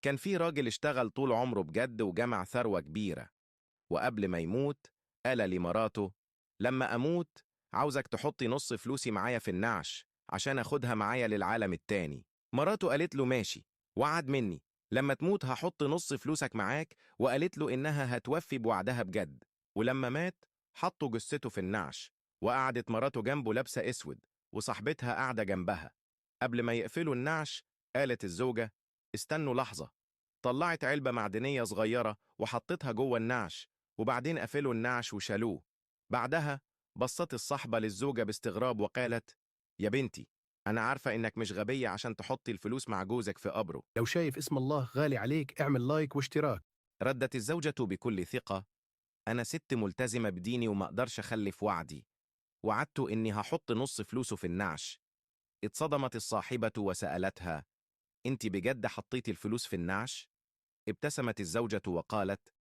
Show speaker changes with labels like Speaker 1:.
Speaker 1: كان في راجل اشتغل طول عمره بجد وجمع ثروة كبيرة، وقبل ما يموت قال لمراته: لما أموت عاوزك تحطي نص فلوسي معايا في النعش عشان أخدها معايا للعالم التاني. مراته قالت له ماشي، وعد مني لما تموت هحط نص فلوسك معاك، وقالت له إنها هتوفي بوعدها بجد. ولما مات حطوا جثته في النعش، وقعدت مراته جنبه لابسة أسود وصاحبتها قاعدة جنبها. قبل ما يقفلوا النعش قالت الزوجة: استنوا لحظة. طلعت علبة معدنية صغيرة وحطتها جوه النعش، وبعدين قفلوا النعش وشالوه. بعدها بصت الصاحبة للزوجة باستغراب وقالت: يا بنتي، أنا عارفة إنك مش غبية عشان تحطي الفلوس مع جوزك في قبره.
Speaker 2: لو شايف اسم الله غالي عليك اعمل لايك واشتراك.
Speaker 1: ردت الزوجة بكل ثقة: أنا ست ملتزمة بديني وما أقدرش أخلف وعدي، وعدت إني هحط نص فلوسه في النعش. اتصدمت الصاحبة وسألتها: أنت بجد حطيتي الفلوس في النعش؟ ابتسمت الزوجة وقالت: